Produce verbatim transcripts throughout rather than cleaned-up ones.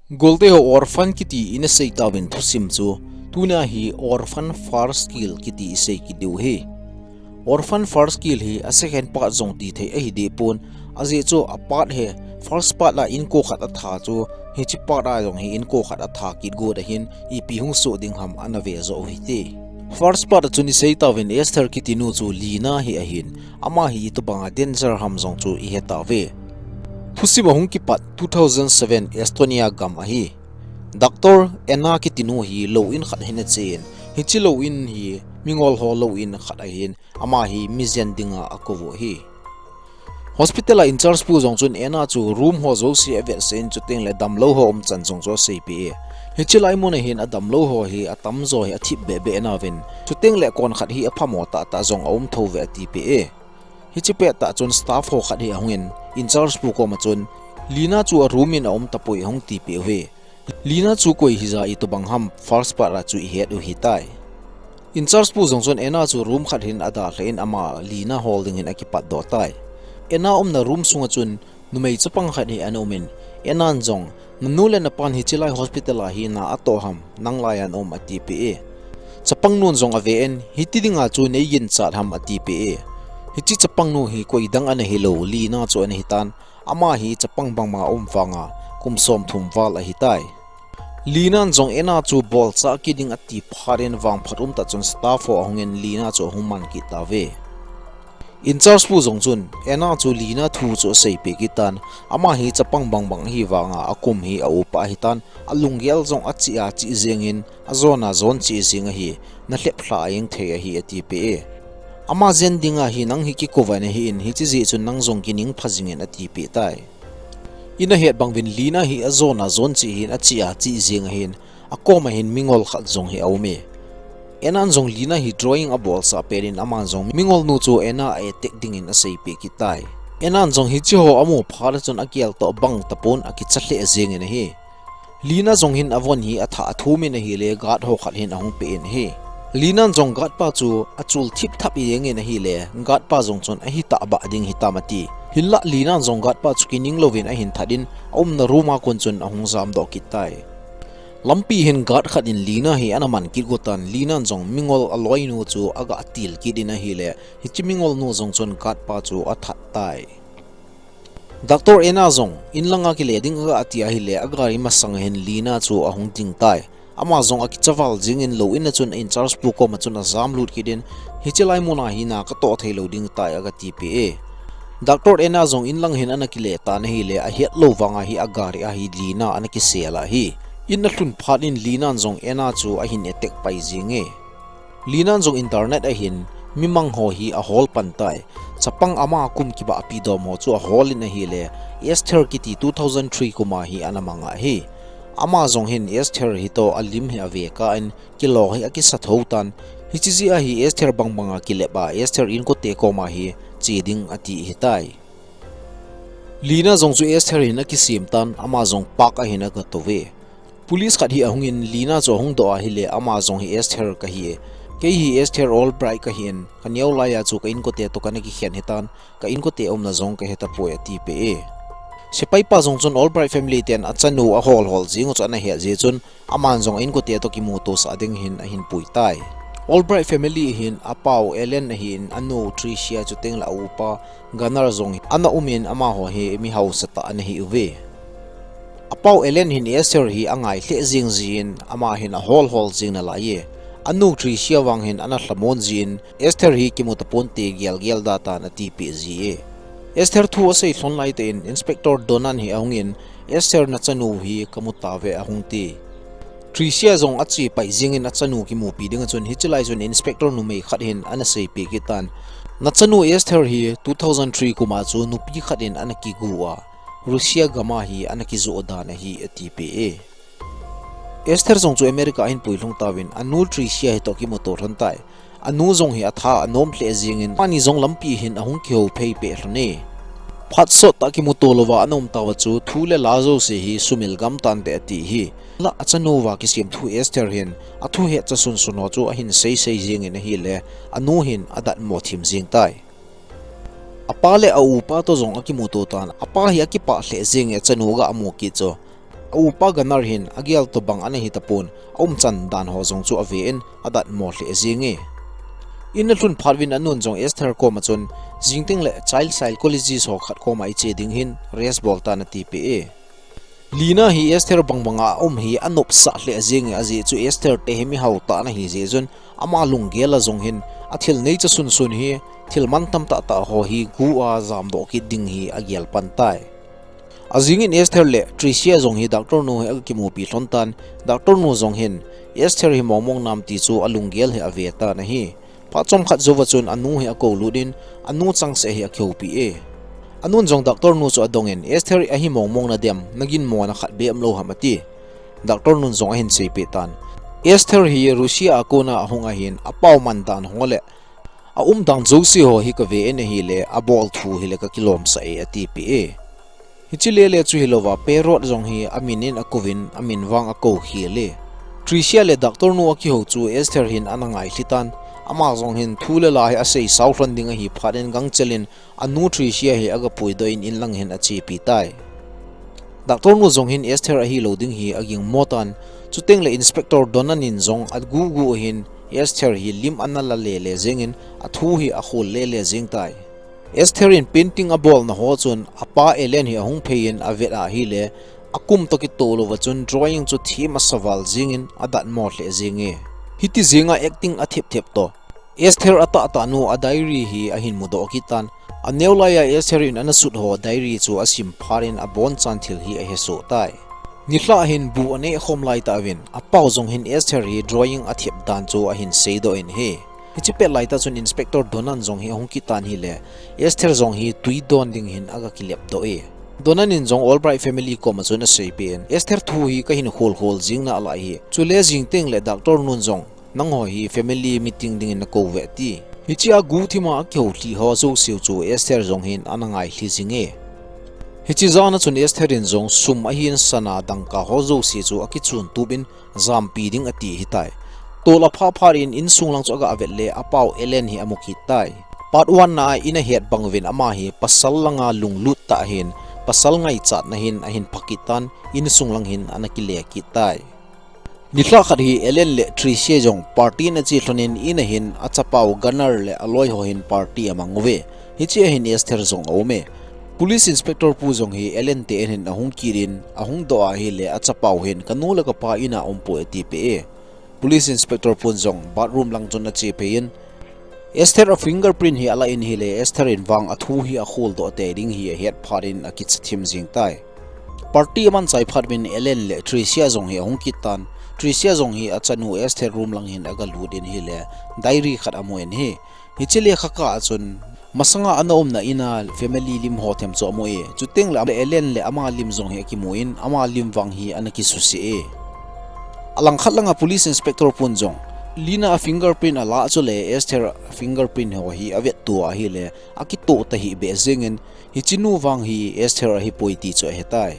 Golte ho orphan kiti ina sei tauvin thusim chu, tuna hi orphan first kill kiti isei kit diu ahi. Orphan first kill hi a second part jong ti thei ahi deh pon, ajeh chu a part hi first part a inko khat atha chu, hiche part a jong hi inko khat atha kit got ahin, ipi hung soh ding ham ana ve joh u hite. First part a chun isei tauvin Esther kiti nu chu Lina hi ahin, ama hi itobanga danger ham jong chu ihe tauve. Thusim ahung kipat two thousand seven Estonia gam ahi. Doctor Anna kiti nu hi lou in khat hin achen, hiche lou in hi mingol ho lou in khat ahin, ama hi mi jen dinga akou u ahi. Hospital a in charge pu jong chun Anna chu room ho jouse avetsah in, chuteng le damlou ho umchan jong chu aseipeh e. Hiche lai mun a hin adamlou ho hi atamjo hi athip beh beh nauvin, chuteng le kon khat hi aphamo tahtah jong aum thouve atipeh e. Hiche pettah chun staff ho khat hi ahungin in charge pu koma chun, Lina chu a room in aum tapoi, ahung tipeh uve. Lina chu koi hija itobang ham first part a chu ihet u hitai. In charge pu jong chun Anna chu room khat hin adalhah in ama Lina hol dingin akipatdoh tai. Anna umna room sunga chun numei chapang khat hi ana umin, Anna in jong, nanu le napan hiche lai hospital a hi na atoh ham, nang laiya naum atipeh e. Chapang nun jong ave in, hiti dinga chu neiginchat ham atipeh e. Hiche chapang nu hi koidang ana hilou, Lina chu ana hitan, ama hi chapang bangma aum vanga kum somthum val ahitai. Lina in jong Anna chu bolchah kit ding ati phat in vangphat umtah chun staff ho ahungin Lina chu ahung man kit tauve. In charge pu jong chun Anna chu Lina thu chu aseipeh kit tan, ama hi chapang bangbang ahi vanga akum hi aupa ahitan, alunggel jong achih a chih jengin, ajona jon cheh jeng ahi, nalhep lhah jeng thei ahi atipeh e. Ama jen dinga hi nang hi kikouva nahin, hiche jeh chun nang jong kining pha jingin atipeh tai. Ina het bang uvin Lina hi ajona jon cheh hin, achih a chih jeng ahin, akoma hin mingol khat jong hi aume. Anna in jong Lina hi drawing abolsah pet in aman jong mingol nu chu Anna a attack dingin aseipeh kit tai. Anna in jong hiche ho amu phat a chun agel toh bang tapon akicha lheh jengin ahi. Lina jong hin avon hi athah athumin ahile guard ho khat hin ahung peh in ahi. Lina in jong guard pa chu achul thip thap jengin ahile guard pa jong chun ahi tahbeh ding hitam ati. Hinlah Lina in jong guard pa chu kining louvin ahin that in aumna room a kon chun ahung jamdoh kit tai. Lampi hin guard khat in Lina hi ana man kit got tan, Lina in jong mingol aloinu chu aga til kit in ahile, hiche mingol nu jong chun guard pa chu athat tai. Doctor Anna jong in langa kile ding aga ti ahile, agari masang hin Lina chu ahung ding tai. Ama jong akicha val jengin lou in a chun in charge pu koma chun ajam lut kit in, hiche lai mun a hi na katoh thei lou ding tai aga tipeh e. Doctor Anna jong in lang hin ana kile tan ahile, ahet lou vanga hi agari a hi Lina ana kisel ahi. In alhun phat in Lina in jong Anna chu ahin attack pai jenge. Lina in jong internet a hin mimang ho hi ahol pan tai. Chapang ama kum kibahpi dom ho chu ahol in ahile, Esther kiti two thousand three kum a hi ana mang ahi. Ama jong hin Esther hi toh alim hi ave kah in, kilou hi akisa thou tan. Hiche jeh a hi Esther bangbang a kilep a, Esther inkote koma hi che ding ati hitai. Lina jong chu Esther hin akisem tan, ama jong park a hin aga tou ve. Police khat hi ahungin Lina chu ahung doh ahile, ama jong hi Esther kahi e. Kei hi Esther Albright kahin, kaneo laiya chu ka inkote toh kana kikhen hitan, ka inkote umna jong kahe tapoi atipeh e. Sepai pa jong chun Albright family ten achanu ahol hol jing u chu ana het jeh chun, aman jong inkote toh kimuto sah ding hin ahin pui tai. Albright family hin apau Ellen ahin, anu Tricia chuteng le aupa Gunnar jong ana umin, amaho hi mi hausa tah ana hi uve. Apau Ellen hin Esther hi angai lheh jing jin, ama hin ahol hol jing nalai e. Anu Tricia vang hin ana lhamon jin, Esther hi kimu taponte, gel gel da tan atipeh ji e. Esther thu asei lhon laitah in Inspector Donan hi ahungin, Esther, nachanu hi kamu tauve, ahung ti. Tricia jong ache pai jingin achanu kimupi ding a chun, hiche lai chun Inspector numei khat hin ana seipeh kit tan, nachanu Esther hi two thousand three kum a chu nupi khat in ana kigu a, Russia gam a hi ana kijoh dan ahi atipeh e. Esther jong chu America ahin puilhung tauvin, anu Tricia hi toh kimuto lhon tai. Anu jong hi atha anom lheh jingin, amani jong lampi hin ahung kihou phei peh lhon e. Phat sot tah kimuto louva ana um tauva chu, thu le la jouse hi sumil gam tante ati hi. Hinlah achanu uva kisem thu Esther hin, athu hetcha sunsun ho chu ahin seisei jingin ahile, anu hin adatmo thim jing tai. Apa le aupa toh jong akimuto tan, apa hi akipah lheh jingin achanu aga mu kit chu. a upa Gunnar hin agel tobang ana hi tapon, a umchan dan ho jong chu ave in adatmo lheh jenge. In alhun phat uvin anun jong Esther koma chun, jingteng le child psychologist ho khat koma iche ding hin rest bol tan atipeh e. Lina hi Esther bangbanga aum hi anopsah lheh jenge, ajeh chu Esther te hi mihao tah ana hi jeh chun ama lunggel a jong hin athil neicha sunsun hi thil mantam tahtah ho hi gu a jamdoh kit ding hi agel pan tai. Ajing in Esther le Tricia jong hi doctor nu hi aga kimupi lhon tan, doctor nu jong hin Esther hi mongmong nam ti chu alunggel hi ave tan ahi. Phat chomkhat jouva chun anu hi akou lut in, anu changseh hi akihoupi e. Anun jong doctor nu chu adong in, Esther ahi mongmong nadem, naginmo na khat beh umlou ham ati. Doctor nun jong ahin seipeh tan, Esther hi Russia a kona ahung ahin, apao man dan ho le aumdan jouse ho hi kave in ahile, abol thu hile kakilomsah e atipeh e. Hiche lele chu hilouva, Perot jong hi amin in akouvin, amin vang akou khel e. Tricia le doctor nu akihou chu Esther hin ana ngailhi tan, ama jong hin thu le la hi asei sao lhon ding ahi phat in gangchel in anu Tricia hi aga puidoh in inlang hin achepi tai. Doctor nu jong hin Esther ahilou ding hi agingmo tan, chuteng le Inspector Donan in jong agugu ahin Esther hi lim ana la lele jeng in athu hi akhol lele jeng tai. Esther in painting abolna ho chun apa Alan hi ahung phei in avet ahile, akum toh kitoh louva chun drawing chu thim asa val jeng in adatmo lheh jenge. Hiti jenga acting athep thep toh Esther atahtah nu a diary hi ahin mudoh kit tan, aneo laiya Esther in ana sut ho diary chu asim phat in abonchan thil hi ahesoh tai. Nilhah hin bu aneh khom lai tauvin, apao jong hin Esther hi drawing athep dan chu ahin seidoh in ahi. Hiche pet laitah chun Inspector Donan jong hi ahung kit tan ahile, Esther jong hi twi don ding hin aga kilepdoh e. Donan in jong Albright family koma chun aseipeh in, Esther thu hi kahin khol khol jing nalai hi, chule jingteng le doctor nun jong nangho hi family meeting dingin nakou uve ati. Hichea guhthima akihou lhih ho jouseu chu Esther jong hin ana ngailhi jinge. Hiche jana chun Esther in jong sum ahin sana dangka ho jouse chu akichun tup in jampi ding ati ahitai. Tol aphah phat in insung lang chu aga vet le apao Alan hi amu kit tai. Part one na a in ahet bang uvin ama hi pasal langa lunglut tah ahin, pasal ngaichatna hin ahin pha kit tan, insung lang hin ana kile kit tai. Nilhah khat hi Alan le Tricia jong party ana che lhon in in ahin achapao Gunnar le aloi ho hin party amang uve. Hichea hin Esther jong aume. Police Inspector pu jong hi Alan te in hin ahung kit in ahung doh ahile achapao hin kanu le kapa in a umpoi atipeh e. Police Inspector pun jong bathroom lang chun ache phei in, Esther a fingerprint hi alah in ahile, Esther in vang athu hi akholdoh tei ding hi ahet phat in akicha thim jing tai. Party aman chai phat uvin Alan le Tricia jong hi ahung kit tan. Tricia jong hi achanu Esther room lang hin aga lut in ahile, diary khat amu in ahi. Hiche lekha kah a chun, masanga ana umna in a family lim ho them chu amu e. Chuteng le Alan le ama lim jong hi akimu in, ama lim vang hi ana kisuse e. Alangkhat langa Police Inspector pun jong, Lina a fingerprint alah chule Esther a fingerprint ho hi avet tua ahile, akitoh tahih beh jeng in, hiche nu vang hi Esther ahipoi ti chu ahetai.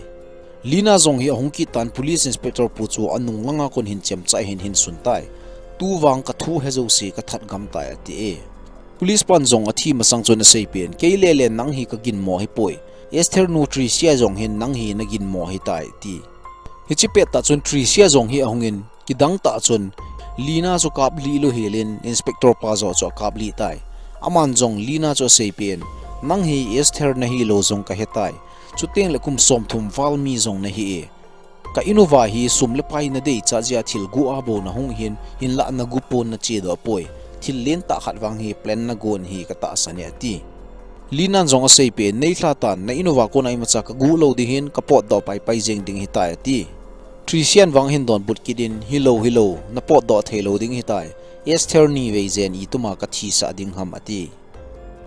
Lina jong hi ahung kit tan Police Inspector pu chu anung langa kon hin chemcha hin hin sun tai. Tu vang kathu he jouse kathat gam tai ati e. Police pan jong athi masang chun aseipeh in, kei lele nang hi kaginmo ahipoi. Esther nu Tricia jong hin nang hi naginmo ahitai ati. Hiche pettah chun Tricia jong hi ahung in, kidang tah chun, Lina chu kaplih lou hel in Inspector pa joh chu akaplih tai. Aman jong Lina chu aseipeh in, nang hi Esther nahilou jong kahetai. Chuteng le kum somthum val mi jong nahi e. Ka in uva hi sum le pai nadei chah jeh a thil guh a bou nahung hin, hinlah nagu pon nachedoh poi. Thil lentah khat vang hi plan nagon hi katahsan e ati. Lina'n jong aseipeh in, neilha tan, na in uva kona imacha kaguh lou ding hin, kapotdoh paipai jeng ding ahitai ati. Tricia'n vang ahin donbut kit in, hilou, hilou, napotdoh theilou ding ahitai. Esther ni vei jen ituma kathisah ding ham ati.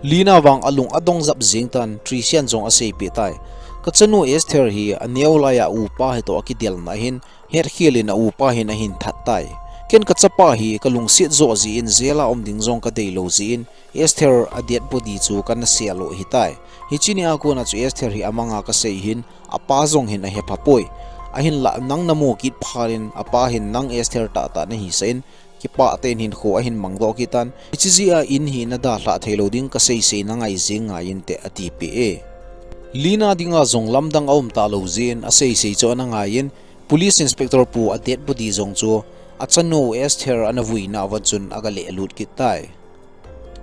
Lina vang alung adong jap jeng tan, Tricia'n jong aseipeh tai. Kachanu Esther hi aneo laiya upa hitoh akidelna ahin, hetkhel in a upa hin ahin that tai. Ken kachapa hi kalungset joh jeh in jail a um ding jong kadeilou jeh in, Esther a dead body chu kana sel u ahitai. Hiche nia kona chu Esther hi amanga kasei hin, apa jong hin ahepha poi. Ahinlah nang namu kit phat in, apa hin nang Esther tahtah nahisah in, kipah tah in hinkho ahin mangdoh kit tan. Hiche jeh a in hi nadalhah theilou ding kasei sei nangai jeng ngai inte atipeh e. Lina dinga jong lamdang aum talou jeh in aseisei chu ana ngai in, Police Inspector pu a dead body jong chu achanu Esther ana vuina a von chun aga lehlut kit tai.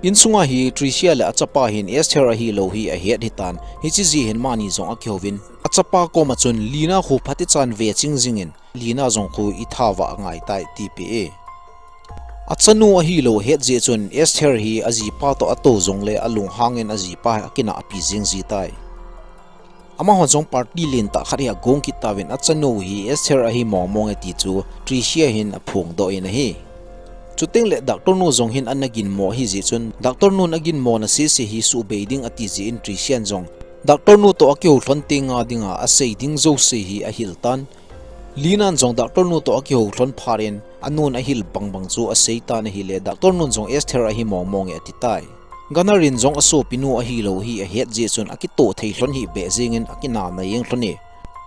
Insunga hi Tricia le achapa hin Esther ahilou hi ahet hitan, hiche jeh hin amani jong akihouvin, achapa koma chun Lina khu phatechan ve ching jingin, Lina jong khu itha vah angai tai, tipeh e. Achanu ahilou ahet jeh chun Esther hi ajipa toh atou jongle alunghangin ajipa hi akinahpi jing ji tai. Amaho jong party lentah khat hi agong kit tauvin achanu hi Esther ahi mongmong e ti chu Tricia hin aphongdoh in ahi. Chuteng le doctor nu jong hin ana ginmo ahi jeh chun doctor nun aginmona sese hi suhbei ding ati jeh in Tricia in jong doctor nu toh akihou lhon tenga dinga asei ding jouse hi ahil tan. Lina in jong doctor nu toh akihou lhon phat in anun ahil bangbang chu asei tan ahile doctor nun jong Esther ahi mongmong e ati tai. Gunner in jong asopinu ahilou hi ahet jeh chun akitoh thei lhon hih beh jengin akinana jeng lhon e.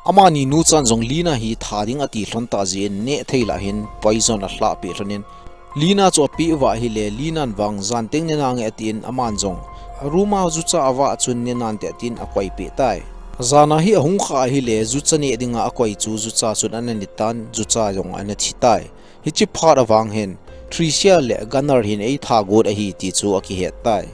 Amani nuchan jong Lina hi tha ding ati lhon tah jeh in neh thei lah hin poison alhahpeh lhon in, Lina chu apeh uva ahile Lina in vang jan teng ne nange atin aman jong a room a jucha avah chun ne nante atin akoipeh tai. Jana hi ahung khah ahile jucha neh dinga akoi chu jucha chun ana ne tan, jucha jong ana thi tai. Hiche phat avang hin Tricia le Gunner hin eitha got ahi ti chu akihet tai.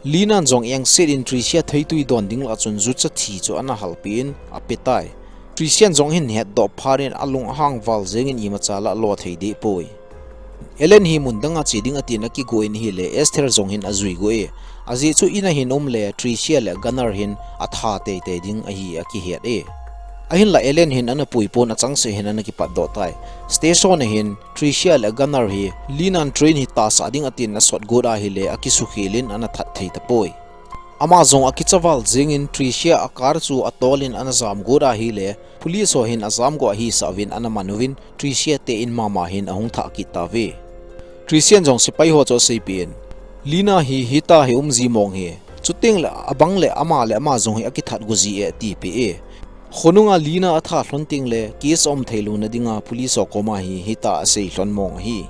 Lina in jong engset in Tricia theitui don ding lah chun jucha thi chu ana halpeh in ape tai. Tricia in jong ahin hetdoh phat in alunghang val jengin imacha lah alo thei deh poi. Ellen hi mun danga che ding atin akigo in ahile Esther jong hin ajui go e. Ajeh chu in a hin um le Tricia le Gunner hin atha teitei ding ahi akihet e. Ahinla Ellen hin ana pui pon achangseh hin ana kipatdoh tai. Station a hin Tricia le Gunner hi Lina in train hi tahsah ding atin asot got ahile akisukhel in ana that thei tapoi. Ama jong akicha val jengin Tricia a car chu atol in ana jam got ahile police ho hin ajam go ahisah uvin ana man uvin Tricia te in mama hin ahung thah kit tauve. Tricia in jong sepai ho chu aseipeh in, Lina hi hitah hi um ji mong hi. Chuteng le abang le ama le ama jong hi akithat go ji e atipeh e. Khonunga Lina atha lhon teng le case aum thei louna dinga police ho koma hi hitah asei lhon mong ahi.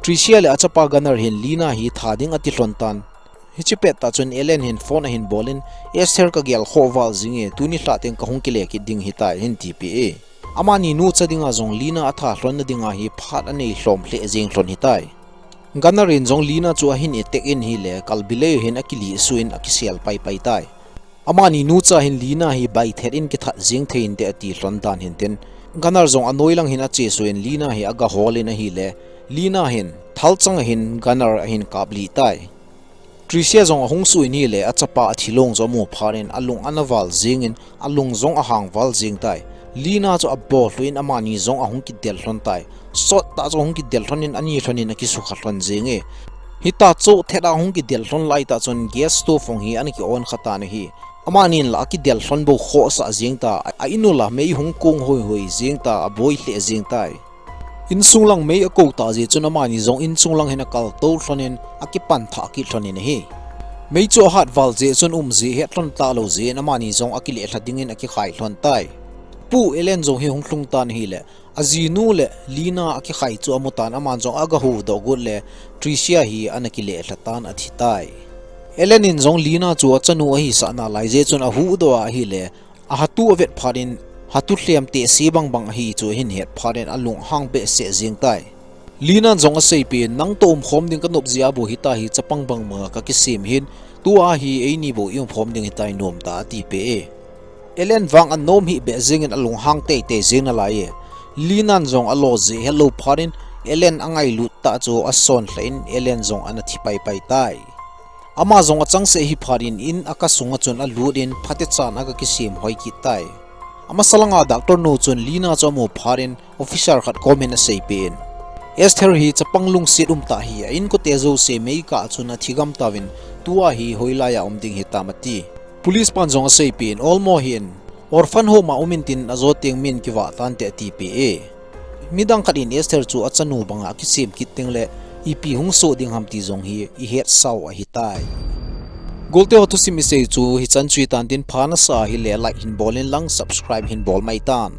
Tricia le achapa Gunner hin Lina hi tha ding ati lhon tan. Hiche pettah chun Ellen hin phone ahin bol in, Esther kagel khoh val jing e, tuni lhah teng kahung kile kit ding hitai, ahin tipeh e. Amani nucha dinga jong Lina atha lhonna dinga hi phat anei lhom lheh jeng lhon hitai. Gunner in jong Lina chu ahin attack in ahile, kalbi lei hin akilih suh in akisel paipai tai. Amani nucha hin Lina hi baithet in kithat jeng thei inte ati lhon dan hintin, Gunner jong anoilang hin achesuh in Lina hi agahol in ahile, Lina hin thalchang a hin Gunner ahin kaplih tai. Tricia jong ahung suh in ahile, achapa athilong chu amu phat in alung ana val jengin, alung jong ahang val jeng tai. Lina chu abol lhuh in amani jong ahung kidel lhon tai. Sottah chu ahung kidel lhon in ani lhon in akisukha lhon jenge. Hitah chu thet a ahung kidel lhon laitah chun gas stove hung hi ana ki-on kha tan ahi. Amanin la akidel lhon bou khohsah jeng ta, a, a in u la mei hung kong hoihoi jeng ta, aboi lheh jeng tai. Insung lang mei akou tah jeh chun amani jong insung lang hin akaltou lhon in akipan thah kit lhon in ahi. Mei chu ahat val jeh chun umjeh het lhon talou jeh in amani jong akileh lha dingin akikhai lhon tai. Pu Ellen jong hi hung lhung tan ahile, ajinu le Lina akikhai chu amu tan aman jong agahuhdoh got le Tricia hi ana kileh lha tan athi tai. Ellen in jong Lina chu achanu ahisah nalai jeh chun ahuhdoh a ahile, ahatu avet phat in, hatu lhem tehse bangbang ahi chu ahin het phat in alunghang behseh jeng tai. Lina in jong aseipeh in, nangtoh umkhom ding kanop jeh a bou hitah hi chapang bangbang a kakisem hin, tua hi eini bou i umkhom ding hitai nomtah a atipeh e. Ellen vang anom hih beh jengin alunghang teitei jeng nalai e. Lina in jong alo jeh hetlou phat in, Ellen angailut tah chu asonlha in Ellen jong ana thi paipai tai. Ama jong achangseh hi phat in in a ka sunga chun alut in phatechan aga kisem hoi kit tai. Amasa langa doctor nu chun Lina chu amu phat in officer khat komin aseipeh in, Esther hi chapang lungset umtah hi a inkote jouse meikah chun athigam tauvin tua hi hoilai a um ding hitam ati. Police pan jong aseipeh in olmo hin orphan home a um intin ajo teng min kivah tante atipeh e. Midang khat in Esther chu achanu banga akisem kit tengle ipi hung soh ding ham ti jong hi ihetsau ahitai. Golte ho thusim isei chu hichan chu hitan tin pha nasa ahile like hin bol in lang subscribe hin bol mai tan.